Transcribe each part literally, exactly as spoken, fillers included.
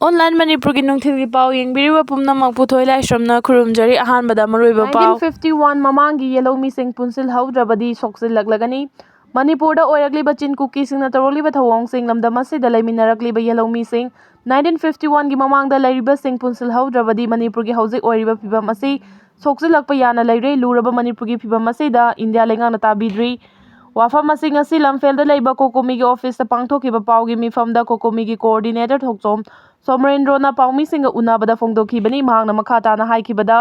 Online ꯃꯅꯤꯄꯨꯔꯒꯤ ꯅꯨꯡꯊꯤꯜꯒꯤ ꯄꯥꯎ ꯌꯦꯡꯕꯤꯔꯤꯕ ꯄꯨꯝꯅꯃꯛꯄꯨ ꯊꯣꯏ ꯂꯥꯏꯁ꯭ꯔꯝꯅ ꯈꯨꯔꯨꯝꯖꯔꯤ꯫ ꯑꯍꯥꯟꯕꯗ ꯃꯔꯨꯑꯣꯏꯕ ꯄꯥꯎ꯫ ꯐꯤꯐꯇꯤ ꯋꯥꯟ ꯃꯃꯥꯡꯒꯤ ꯌꯦꯜꯍꯧꯃꯤꯁꯤꯡ ꯄꯨꯟꯁꯤꯜꯍꯧꯗ꯭ꯔꯕꯗꯤ ꯁꯣꯛꯆꯤꯜꯂꯛꯂꯒꯅꯤ꯫ ꯃꯅꯤꯄꯨꯔꯗ ꯑꯣꯏꯔꯛꯂꯤꯕ ꯆꯤꯟ ꯀꯨꯀꯤꯁꯤꯡꯅ ꯇꯧꯔꯛꯂꯤꯕ ꯊꯧꯑꯣꯡꯁꯤꯡ, ꯂꯝꯗꯝ ꯑꯁꯤꯗ ꯂꯩꯃꯤꯟꯅꯔꯛꯂꯤꯕ ꯌꯦꯜꯍꯧꯃꯤꯁꯤꯡ, ꯅꯥꯏꯟꯇꯤꯟ ꯐꯤꯐꯇꯤ ꯋꯥꯟꯒꯤ ꯃꯃꯥꯡꯗ ꯂꯩꯔꯤꯕꯁꯤꯡ ꯄꯨꯟꯁꯤꯜꯍꯧꯗ꯭ꯔꯕꯗꯤ ꯃꯅꯤꯄꯨꯔꯒꯤ ꯍꯧꯖꯤꯛ ꯑꯣꯏꯔꯤꯕ ꯐꯤꯕꯝ ꯑꯁꯤ ꯁꯣꯛꯆꯤꯜꯂꯛꯄ ꯌꯥꯅ ꯂꯩꯔꯦ꯫ ꯂꯨꯔꯕ ꯃꯅꯤꯄꯨꯔꯒꯤ ꯐꯤꯕꯝ ꯑꯁꯤꯗ ꯏꯟꯗꯤꯌꯥ ꯂꯩꯉꯥꯛꯅ ꯇꯥꯕꯤꯗ꯭ꯔꯤ꯫ ꯋꯥꯐꯝ ꯑꯁꯤ ꯉꯁꯤ ꯂꯝꯐꯦꯜꯗ ꯂꯩꯕ ꯀꯣꯀꯣꯃꯤꯒꯤ ꯑꯣꯐꯤꯁꯇ ꯄꯥꯡꯊꯣꯛꯈꯤꯕ ꯄꯥꯎꯒꯤ ꯃꯤꯐꯝꯗ ꯀꯣꯀꯣꯃꯤꯒꯤ ꯀꯣꯑꯣꯔꯗꯤꯅꯦꯇꯔ ꯊꯣꯛꯆꯣꯝ ꯁꯣꯃꯔꯦꯟꯗ꯭ꯔꯣꯅ ꯄꯥꯎꯃꯤꯁꯤꯡꯒ ꯎꯅꯕꯗ ꯐꯣꯡꯗꯣꯛꯈꯤꯕꯅꯤ꯫ ꯃꯍꯥꯛꯅ ꯃꯈꯥ ꯇꯥꯅ ꯍꯥꯏꯈꯤꯕꯗ,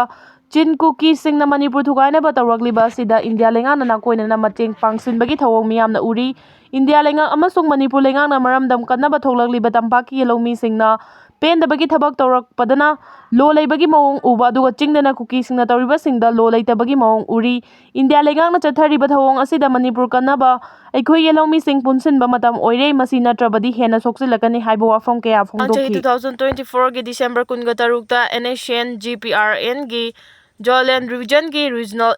ꯆꯤꯟ ꯀꯨꯀꯤꯁꯤꯡꯅ ꯃꯅꯤꯄꯨꯔ ꯊꯨꯒꯥꯏꯅꯕ ꯇꯧꯔꯛꯂꯤꯕ ꯑꯁꯤꯗ ꯏꯟꯗꯤꯌꯥ ꯂꯩꯉꯥꯛꯅ ꯅꯥꯀꯣꯏꯅꯅ ꯃꯇꯦꯡ ꯄꯥꯡꯁꯤꯟꯕꯒꯤ ꯊꯧꯑꯣꯡ ꯃꯤꯌꯥꯝꯅ ꯎꯔꯤ꯫ ꯏꯟꯗꯤꯌꯥ ꯂꯩꯉꯥꯛ ꯑꯃꯁꯨꯡ ꯃꯅꯤꯄꯨꯔ ꯂꯩꯉꯥꯛꯅ ꯃꯔꯝꯗꯝ ꯀꯟꯅꯕ ꯊꯣꯛꯂꯛꯂꯤꯕ ꯇꯝꯄꯥꯛꯀꯤ ꯌꯦꯜꯍꯧꯃꯤꯁꯤꯡꯅ ꯄꯦꯟꯗꯕꯒꯤ ꯊꯕꯛ ꯇꯧꯔꯛꯄꯗꯅ ꯂꯣ ꯂꯩꯕꯒꯤ ꯃꯑꯣꯡ ꯎꯕ, ꯑꯗꯨꯒ ꯆꯤꯡꯗꯅ ꯀꯨꯀꯤꯁꯤꯡꯅ ꯇꯧꯔꯤꯕꯁꯤꯡꯗ ꯂꯣ ꯂꯩꯇꯕꯒꯤ ꯃꯑꯣꯡ ꯎꯔꯤ꯫ ꯏꯟꯗꯤꯌꯥ ꯂꯩꯉꯥꯛꯅ ꯆꯠꯊꯔꯤꯕ ꯊꯧꯑꯣꯡ ꯑꯁꯤꯗ ꯃꯅꯤꯄꯨꯔ ꯀꯟꯅꯕ ꯑꯩꯈꯣꯏ ꯌꯦꯜꯍꯧꯃꯤꯁꯤꯡ ꯄꯨꯟꯁꯤꯟꯕ ꯃꯇꯝ ꯑꯣꯏꯔꯦ, ꯃꯁꯤ ꯅꯠꯇ꯭ꯔꯕꯗꯤ ꯍꯦꯟꯅ ꯁꯣꯛꯆꯤꯜꯂꯛꯀꯅꯤ ꯍꯥꯏꯕ ꯋꯥꯐꯝ ꯀꯌꯥ ꯃꯃꯥꯡ ꯆꯍꯤ ꯐꯣꯡꯗꯣꯛꯈꯤ꯫ ꯇꯨ ꯊꯥꯎꯖꯟ ꯇ꯭ꯋꯦꯟꯇꯤ ꯐꯣꯔꯒꯤ ꯗꯤꯁꯦꯝꯕꯔ ꯀꯨꯟꯒ ꯇꯔꯨꯛꯇ NSCN GPRNꯒꯤ ꯖꯣꯂꯦꯟ ꯔꯤꯖꯟꯒꯤ ꯔꯤꯖꯅꯦꯜ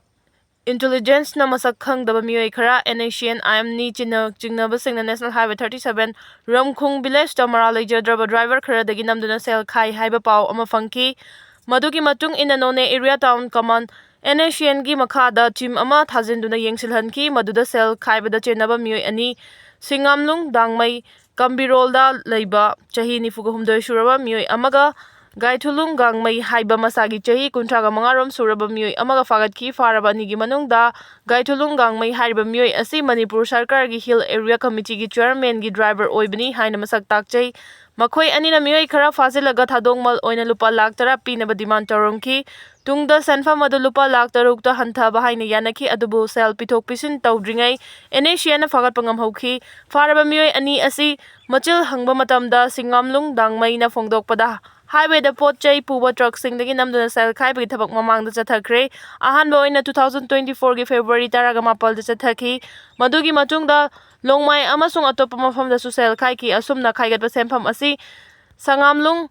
ꯏꯟꯇꯦꯂꯤꯖꯦꯟꯁꯅ ꯃꯁꯛ ꯈꯪꯗꯕ ꯃꯤꯑꯣꯏ ꯈꯔ NSCN IMꯅꯤ ꯆꯤꯡꯅ-, ꯆꯤꯡꯅꯕꯁꯤꯡꯅ National Highway thirty seven ꯔꯝꯈꯨꯡ ꯚꯤꯂꯦꯖꯇ ꯃꯔꯥꯜ ꯂꯩꯖꯗ꯭ꯔꯕ ꯗ꯭ꯔꯥꯏꯚꯔ ꯈꯔꯗꯒꯤ ꯅꯝꯗꯨꯅ ꯁꯦꯜ ꯈꯥꯏ ꯍꯥꯏꯕ ꯄꯥꯎ ꯑꯃ ꯐꯪꯈꯤ꯫ ꯃꯗꯨꯒꯤ ꯃꯇꯨꯡ ꯏꯟꯅ ꯅꯣꯅꯦ Area Town Command NSCNꯒꯤ ꯃꯈꯥꯗ team ꯑꯃ ꯊꯥꯖꯤꯟꯗꯨꯅ ꯌꯦꯡꯁꯤꯜꯍꯟꯈꯤ, ꯃꯗꯨꯗ ꯁꯦꯜ ꯈꯥꯏꯕꯗ ꯆꯦꯟꯅꯕ ꯃꯤꯑꯣꯏ ꯑꯅꯤ, ꯁꯤꯡꯉꯥꯝꯂꯨꯡ ꯗꯥꯡꯃꯩ, ꯀꯝꯕꯤꯔꯣꯜꯗ ꯂꯩꯕ ꯆꯍꯤ ꯅꯤꯐꯨꯒ ꯍꯨꯝꯗꯣꯏ ꯁꯨꯔꯕ ꯃꯤꯑꯣꯏ ꯑꯃꯒ, ꯒꯥꯏꯊꯨꯂꯨꯡ ꯒꯥꯡꯃꯩ ꯍꯥꯏꯕ ꯃꯁꯥꯒꯤ ꯆꯍꯤ ꯀꯨꯟꯊ꯭ꯔꯥꯒ ꯃꯉꯥ ꯔꯣꯝ ꯁꯨꯔꯕ ꯃꯤꯑꯣꯏ ꯑꯃꯒ ꯐꯥꯒꯠꯈꯤ꯫ ꯐꯥꯔꯕ ꯑꯅꯤꯒꯤ ꯃꯅꯨꯡꯗ ꯒꯥꯏꯊꯨꯂꯨꯡ ꯒꯥꯡꯃꯩ ꯍꯥꯏꯔꯤꯕ ꯃꯤꯑꯣꯏ ꯑꯁꯤ ꯃꯅꯤꯄꯨꯔ ꯁꯔꯀꯥꯔꯒꯤ Hill Area Committeeꯒꯤ chairmanꯒꯤ driver ꯑꯣꯏꯕꯅꯤ ꯍꯥꯏꯅ ꯃꯁꯛ ꯇꯥꯛꯆꯩ꯫ ꯃꯈꯣꯏ ꯑꯅꯤꯅ ꯃꯤꯑꯣꯏ ꯈꯔ ꯐꯥꯖꯤꯜꯂꯒ ꯊꯥꯗꯣꯡꯃꯜ ꯑꯣꯏꯅ ꯂꯨꯄꯥ ꯂꯥꯈ ꯇꯔꯥ ꯄꯤꯅꯕ demand ꯇꯧꯔꯝꯈꯤ꯫ ꯇꯨꯡꯗ ꯁꯦꯟꯐꯝ ꯑꯗꯨ ꯂꯨꯄꯥ ꯂꯥꯈ ꯇꯔꯨꯛꯇ ꯍꯟꯊꯕ ꯍꯥꯏꯅ ꯌꯥꯅꯈꯤ, ꯑꯗꯨꯕꯨ ꯁꯦꯜ ꯄꯤꯊꯣꯛ ꯄꯤꯁꯤꯟ ꯇꯧꯗ꯭ꯔꯤꯉꯩ NSCNꯅ ꯐꯥꯒꯠꯄ ꯉꯝꯍꯧꯈꯤ꯫ ꯐꯥꯔꯕ ꯃꯤꯑꯣꯏ ꯑꯅꯤ ꯑꯁꯤ ꯃꯆꯤꯜ ꯍꯪꯕ ꯃꯇꯝꯗ ꯁꯤꯡꯉꯥꯝꯂꯨꯡ ꯗꯥꯡꯃꯩꯅ ꯐꯣꯡꯗꯣꯛꯄꯗ, highwayꯗ ꯄꯣꯠ ꯆꯩ ꯄꯨꯕ truckꯁꯤꯡꯗꯒꯤ ꯅꯝꯗꯨꯅ ꯁꯦꯜ ꯈꯥꯏꯕꯒꯤ ꯊꯕꯛ ꯃꯃꯥꯡꯗ ꯆꯠꯊꯈ꯭ꯔꯦ꯫ ꯑꯍꯥꯟꯕ ꯑꯣꯏꯅ two thousand twenty fourꯒꯤ February ꯇꯔꯥꯒ ꯃꯥꯄꯜꯗ ꯆꯠꯊꯈꯤ꯫ ꯃꯗꯨꯒꯤ ꯃꯇꯨꯡꯗ ꯂꯣꯡꯃꯥꯏ ꯑꯃꯁꯨꯡ ꯑꯇꯣꯞꯄ ꯃꯐꯝꯗꯁꯨ ꯁꯦꯜ ꯈꯥꯏꯈꯤ꯫ ꯑꯁꯨꯝꯅ ꯈꯥꯏꯒꯠꯄ ꯁꯦꯟꯐꯝ ꯑꯁꯤ ꯁꯉꯥꯝꯂꯨꯡ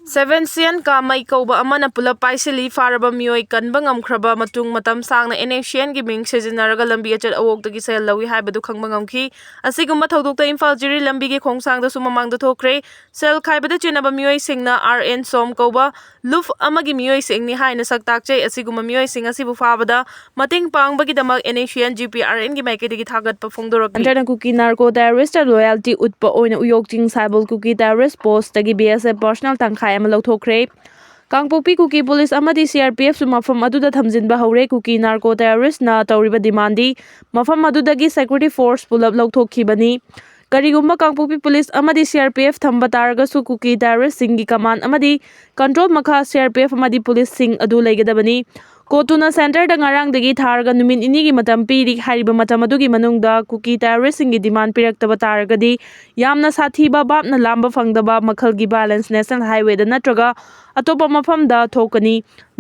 ꯁꯦꯕꯦꯟꯁꯤꯌꯟ ꯀꯥꯃꯩ ꯀꯧꯕ ꯑꯃꯅ ꯄꯨꯂꯞ ꯄꯥꯏꯁꯤꯜꯂꯤ꯫ ꯐꯥꯔꯕ ꯃꯤꯑꯣꯏ ꯀꯟꯕ ꯉꯝꯈ꯭ꯔꯕ ꯃꯇꯨꯡ, ꯃꯇꯝ ꯁꯥꯡꯅ ꯑꯦꯟ ꯑꯦꯁ ꯁꯤ ꯑꯦꯟꯒꯤ ꯃꯤꯡ ꯁꯤꯖꯤꯟꯅꯔꯒ ꯂꯝꯕꯤ ꯑꯆꯠ ꯑꯋꯣꯛꯇꯒꯤ ꯁꯦꯜ ꯂꯧꯏ ꯍꯥꯏꯕꯗꯨ ꯈꯪꯕ ꯉꯝꯈꯤ꯫ ꯑꯁꯤꯒꯨꯝꯕ ꯊꯧꯗꯣꯛꯇ ꯏꯝꯐꯥꯜ ꯖꯤꯔꯤ ꯂꯝꯕꯤꯒꯤ ꯈꯣꯡꯁꯥꯡꯗꯁꯨ ꯃꯃꯥꯡꯗ ꯊꯣꯛꯈ꯭ꯔꯦ꯫ ꯁꯦꯜ ꯈꯥꯏꯕꯗ ꯆꯦꯟꯅꯕ ꯃꯤꯑꯣꯏꯁꯤꯡꯅ ꯑꯥꯔ ꯑꯦꯟ ꯁꯣꯝ ꯀꯧꯕ ꯂꯨꯞ ꯑꯃꯒꯤ ꯃꯤꯑꯣꯏꯁꯤꯡꯅꯤ ꯍꯥꯏꯅ ꯁꯛ ꯇꯥꯛꯆꯩ꯫ ꯑꯁꯤꯒꯨꯝꯕ ꯃꯤꯑꯣꯏꯁꯤꯡ ꯑꯁꯤꯕꯨ ꯐꯥꯕꯗ ꯃꯇꯦꯡ ꯄꯥꯡꯕꯒꯤꯗꯃꯛ N S C N G P R ꯑꯦꯟꯒꯤ ꯃꯥꯏꯀꯩꯗꯒꯤ ꯊꯥꯒꯠꯄ ꯐꯣꯡꯗꯣꯔꯛꯂꯤ꯫ ꯍꯟꯇꯔꯅ ꯀꯨꯀꯤ ꯅꯥꯔꯀꯣ ꯇꯦꯔꯣꯔꯤꯁꯇ ꯂꯣꯌꯦꯜꯇꯤ ꯎꯠꯄ ꯑꯣꯏꯅ ꯎꯌꯣꯛ ꯆꯤꯡ ꯁꯥꯏꯕꯣꯜ ꯀꯨꯀꯤ ꯇꯦꯔꯣꯔꯤꯁ ꯄꯣꯁꯇꯒꯤ ꯕꯤ ꯑꯦꯁ ꯑꯦꯐ ꯄꯔꯁꯅꯦꯜ ꯇꯪꯈꯥꯏ ꯑꯃ ꯂꯧꯊꯣꯛꯈ꯭ꯔꯦ꯫ ꯀꯥꯡꯄꯣꯛꯄꯤ ꯀꯨꯀꯤ ꯄꯨꯂꯤꯁ ꯑꯃꯗꯤ ꯁꯤ ꯑꯥꯔ ꯄꯤ ꯑꯦꯐꯁꯨ ꯃꯐꯝ ꯑꯗꯨꯗ ꯊꯝꯖꯤꯟꯕ ꯍꯧꯔꯦ꯫ ꯀꯨꯀꯤ ꯅꯥꯔꯀꯣ ꯇꯦꯔꯣꯔꯤꯁꯇꯅ ꯇꯧꯔꯤꯕ ꯗꯤꯃꯥꯟꯗꯤ ꯃꯐꯝ ꯑꯗꯨꯗꯒꯤ ꯁꯦꯀ꯭ꯌꯨꯔꯤꯇꯤ ꯐꯣꯔꯁ ꯄꯨꯂꯞ ꯂꯧꯊꯣꯛꯈꯤꯕꯅꯤ꯫ ꯀꯔꯤꯒꯨꯝꯕ ꯀꯥꯡꯄꯣꯛꯄꯤ ꯄꯨꯂꯤꯁ ꯑꯃꯗꯤ ꯁꯤ ꯑꯥꯔ ꯄꯤ ꯑꯦꯐ ꯊꯝꯕ ꯇꯥꯔꯒꯁꯨ ꯀꯨꯀꯤ ꯇꯦꯔꯣꯔꯤꯁꯁꯤꯡꯒꯤ ꯀꯃꯥꯟ ꯑꯃꯗꯤ ꯀꯟꯇ꯭ꯔꯣꯜ ꯃꯈꯥ ꯁꯤ ꯑꯥꯔ ꯄꯤ ꯑꯦꯐ ꯑꯃꯗꯤ ꯄꯨꯂꯤꯁꯁꯤꯡ ꯑꯗꯨ ꯂꯩꯒꯗꯕꯅꯤ꯫ ꯀꯣꯇꯨꯅ ꯁꯦꯟꯇꯔꯗ ꯉꯔꯥꯡꯗꯒꯤ ꯊꯥꯔꯒ ꯅꯨꯃꯤꯠ ꯅꯤꯅꯤꯒꯤ ꯃꯇꯝ ꯄꯤꯔꯤ꯫ ꯍꯥꯏꯔꯤꯕ ꯃꯇꯝ ꯑꯗꯨꯒꯤ ꯃꯅꯨꯡꯗ ꯀꯨꯀꯤ ꯇꯦꯔꯣꯔꯤꯁꯁꯤꯡꯒꯤ ꯗꯤꯃꯥꯟ ꯄꯤꯔꯛꯇꯕ ꯇꯥꯔꯒꯗꯤ ꯌꯥꯝꯅ ꯁꯥꯊꯤꯕ, ꯚꯥꯞꯅ ꯂꯥꯝꯕ ꯐꯪꯗꯕ ꯃꯈꯜꯒꯤ ꯚꯥꯏꯑꯣꯂꯦꯟꯁ ꯅꯦꯁꯅꯦꯜ ꯍꯥꯏꯋꯦꯗ ꯅꯠꯇ꯭ꯔꯒ ꯑꯇꯣꯞꯄ ꯃꯐꯝꯗ ꯊꯣꯛꯀꯅꯤ꯫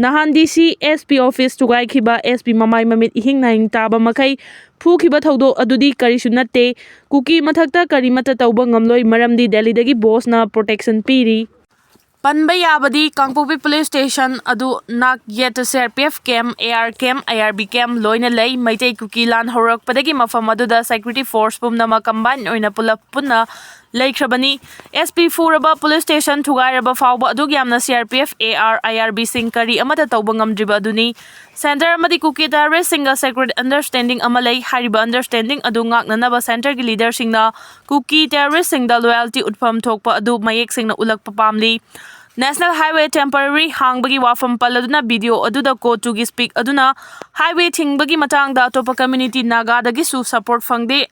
ꯅꯍꯥꯟ ꯗꯤ C S P office ꯊꯨꯒꯥꯏꯈꯤꯕ, S P ꯃꯃꯥꯏ ꯃꯃꯤꯠ ꯏꯍꯤꯡ ꯅꯥꯍꯤꯡ ꯇꯥꯕ ꯃꯈꯩ ꯐꯨꯈꯤꯕ ꯊꯧꯗꯣꯛ ꯑꯗꯨꯗꯤ ꯀꯔꯤꯁꯨ ꯅꯠꯇꯦ꯫ ꯀꯨꯀꯤ ꯃꯊꯛꯇ ꯀꯔꯤꯃꯠꯇ ꯇꯧꯕ ꯉꯝꯂꯣꯏ, ꯃꯔꯝꯗꯤ ꯗꯦꯜꯂꯤꯗꯒꯤ ꯕꯣꯁꯅ ꯄ꯭ꯔꯣꯇꯦꯛꯁꯟ ꯄꯤꯔꯤ꯫ ꯄꯟꯕ ꯌꯥꯕꯗꯤ ꯀꯥꯡꯄꯣꯛꯄꯤ ꯄꯨꯂꯤꯁ ꯁ꯭ꯇꯦꯁꯟ ꯑꯗꯨ ꯅꯥꯛ ꯌꯦꯠꯇ C R P F camp, A R camp, I R B camp ꯂꯣꯏꯅ ꯂꯩ꯫ ꯃꯩꯇꯩ ꯀꯨꯀꯤ ꯂꯥꯟ ꯍꯧꯔꯛꯄꯗꯒꯤ ꯃꯐꯝ ꯑꯗꯨꯗ ꯁꯦꯀ꯭ꯌꯨꯔꯤꯇꯤ ꯐꯣꯔꯁ ꯄꯨꯝꯅꯃꯛ ꯀꯝꯕꯥꯏꯟ ꯑꯣꯏꯅ ꯄꯨꯂꯞ ꯄꯨꯟꯅ ꯂꯩꯈ꯭ꯔꯕꯅꯤ꯫ ꯑꯦꯁ ꯄꯤ ꯐꯨꯔꯕ ꯄꯨꯂꯤꯁ ꯁ꯭ꯇꯦꯁꯟ ꯊꯨꯒꯥꯏꯔꯕ ꯐꯥꯎꯕ ꯑꯗꯨꯛ ꯌꯥꯝꯅ C R P F, A R, I R ꯕꯤꯁꯤꯡ ꯀꯔꯤ ꯑꯃꯠꯇ ꯇꯧꯕ ꯉꯝꯗ꯭ꯔꯤꯕ ꯑꯗꯨꯅꯤ꯫ ꯁꯦꯟꯇꯔ ꯑꯃꯗꯤ ꯀꯨꯀꯤ ꯇꯦꯔꯣꯔꯤꯁꯁꯤꯡꯒ ꯁꯦꯀ꯭ꯔꯦꯠ ꯑꯟꯗꯔꯁ꯭ꯇꯦꯟꯗꯤꯡ ꯑꯃ ꯂꯩ꯫ ꯍꯥꯏꯔꯤꯕ ꯑꯟꯗꯔꯁ꯭ꯇꯦꯟꯗꯤꯡ ꯑꯗꯨ ꯉꯥꯛꯅꯅꯕ ꯁꯦꯟꯇꯔꯒꯤ ꯂꯤꯗꯔꯁꯤꯡꯅ ꯀꯨꯀꯤ ꯇꯦꯔꯣꯔꯤꯁꯁꯤꯡꯗ ꯂꯣꯌꯦꯜꯇꯤ ꯎꯠꯐꯝ ꯊꯣꯛꯄ ꯑꯗꯨ ꯃꯌꯦꯛ ꯁꯦꯡꯅ ꯎꯠꯂꯛꯄ ꯄꯥꯝꯂꯤ꯫ ꯅꯦꯁꯅꯦꯜ ꯍꯥꯏꯋꯦ ꯇꯦꯝꯄꯔꯔꯤ ꯍꯥꯡꯕꯒꯤ ꯋꯥꯐꯝ ꯄꯜꯂꯗꯨꯅ ꯚꯤꯗꯤꯑꯣ ꯑꯗꯨꯗ ꯀꯣꯇꯨꯒꯤ ꯁ꯭ꯄꯤꯛ ꯑꯗꯨꯅ ꯍꯥꯏꯋꯦ ꯊꯤꯡꯕꯒꯤ ꯃꯇꯥꯡꯗ ꯑꯇꯣꯞꯄ ꯀꯝꯃ꯭ꯌꯨꯅꯤꯇꯤ ꯅꯥꯒꯥꯗꯒꯤꯁꯨ ꯁꯄꯣꯔꯠ ꯐꯪꯗꯦ꯫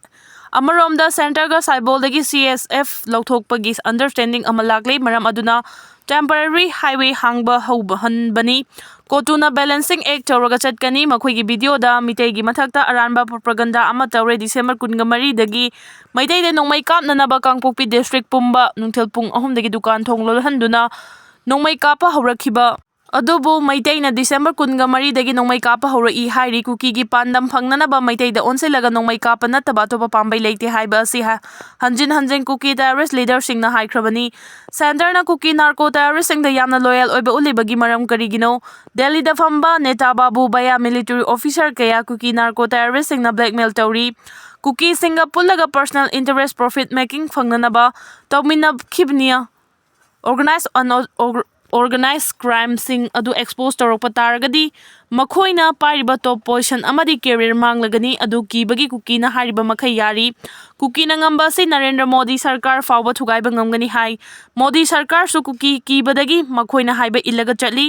ꯑꯃꯔꯣꯝꯗ ꯁꯦꯟꯇꯔꯒ ꯁꯥꯏꯕꯣꯜꯗꯒꯤ ꯁꯤ ꯑꯦꯁ ꯑꯦꯐ ꯂꯧꯊꯣꯛꯄꯒꯤ ꯑꯟꯗꯔꯁ꯭ꯇꯦꯟꯗꯤꯡ ꯑꯃ ꯂꯥꯛꯂꯦ꯫ ꯃꯔꯝ ꯑꯗꯨꯅ ꯇꯦꯝꯄꯔꯔꯤ ꯍꯥꯏꯋꯦ ꯍꯥꯡꯕ ꯍꯧꯍꯟꯕꯅꯤ꯫ ꯀꯣꯇꯨꯅ ꯕꯦꯂꯦꯟꯁꯤꯡ ꯑꯦꯛ ꯇꯧꯔꯒ ꯆꯠꯀꯅꯤ꯫ ꯃꯈꯣꯏꯒꯤ ꯚꯤꯗꯤꯑꯣꯗ ꯃꯤꯇꯩꯒꯤ ꯃꯊꯛꯇ ꯑꯔꯥꯟꯕ ꯄ꯭ꯔꯣꯄꯒꯟꯗꯥ ꯑꯃ ꯇꯧꯔꯦ꯫ ꯗꯤꯁꯦꯝꯕꯔ ꯀꯨꯟꯒ ꯃꯔꯤꯗꯒꯤ ꯃꯩꯇꯩꯗ ꯅꯣꯡꯃꯩ ꯀꯥꯞꯅꯅꯕ ꯀꯥꯡꯄꯣꯛꯄꯤ ꯗꯤꯁꯇ꯭ꯔꯤꯛ ꯄꯨꯝꯕ ꯅꯨꯡꯊꯤꯜ ꯄꯨꯡ ꯑꯍꯨꯝꯗꯒꯤ ꯗꯨꯀꯥꯟ ꯊꯣꯡ ꯂꯣꯜꯍꯟꯗꯨꯅ ꯅꯣꯡꯃꯩ ꯀꯥꯞꯄ ꯍꯧꯔꯛꯈꯤꯕ ꯑꯗꯨꯕꯨ ꯃꯩꯇꯩꯅ ꯗꯤꯁꯦꯝꯕꯔ ꯀꯨꯟꯒ ꯃꯔꯤꯗꯒꯤ ꯅꯣꯡꯃꯩ ꯀꯥꯞꯄ ꯍꯧꯔꯛꯏ ꯍꯥꯏꯔꯤ꯫ ꯀꯨꯀꯤꯒꯤ ꯄꯥꯟꯗꯝ ꯐꯪꯅꯅꯕ ꯃꯩꯇꯩꯗ ꯑꯣꯟꯁꯤꯜꯂꯒ ꯅꯣꯡꯃꯩ ꯀꯥꯞꯄ ꯅꯠꯇꯕ ꯑꯇꯣꯞꯄ ꯄꯥꯝꯕꯩ ꯂꯩꯇꯦ ꯍꯥꯏꯕ ꯑꯁꯤ ꯍ-, ꯍꯟꯖꯤꯟ ꯍꯟꯖꯤꯟ ꯀꯨꯀꯤ terrorist leaderꯁꯤꯡꯅ ꯍꯥꯏꯈ꯭ꯔꯕꯅꯤ꯫ ꯁꯦꯟꯇꯔꯅ ꯀꯨꯀꯤ narco terroristꯁꯤꯡꯗ ꯌꯥꯝꯅ loyal ꯑꯣꯏꯕ ꯎꯠꯂꯤꯕꯒꯤ ꯃꯔꯝ ꯀꯔꯤꯒꯤꯅꯣ? ꯗꯦꯜꯂꯤꯗ ꯐꯝꯕ ꯅꯦꯇꯥ ꯕꯥꯕꯨ ꯚꯌꯥ military officer ꯀꯌꯥ ꯀꯨꯀꯤ narco terroristꯁꯤꯡꯅ blackmail ꯇꯧꯔꯤ꯫ ꯀꯨꯀꯤꯁꯤꯡꯒ ꯄꯨꯜꯂꯒ personal interest profit making ꯐꯪꯅꯅꯕ ꯇꯧꯃꯤꯟꯅꯈꯤꯕꯅꯤ꯫ Organized, organized crimeꯁꯤꯡ ꯑꯗꯨ expose ꯇꯧꯔꯛꯄ ꯇꯥꯔꯒꯗꯤ ꯃꯈꯣꯏꯅ ꯄꯥꯏꯔꯤꯕ top position ꯑꯃꯗꯤ career ꯃꯥꯡꯂꯒꯅꯤ꯫ ꯑꯗꯨ ꯀꯤꯕꯒꯤ ꯀꯨꯀꯤꯅ ꯍꯥꯏꯔꯤꯕ ꯃꯈꯩ ꯌꯥꯔꯤ꯫ ꯀꯨꯀꯤꯅ ꯉꯝꯕ ꯑꯁꯤ ꯅꯔꯦꯟꯗ꯭ꯔ ꯃꯣꯗꯤ ꯁꯔꯀꯥꯔ ꯐꯥꯎꯕ ꯊꯨꯒꯥꯏꯕ ꯉꯝꯒꯅꯤ ꯍꯥꯏ꯫ ꯃꯣꯗꯤ ꯁꯔꯀꯥꯔꯁꯨ ꯀꯨꯀꯤ ꯀꯤꯕꯗꯒꯤ ꯃꯈꯣꯏꯅ ꯍꯥꯏꯕ ꯏꯜꯂꯒ ꯆꯠꯂꯤ꯫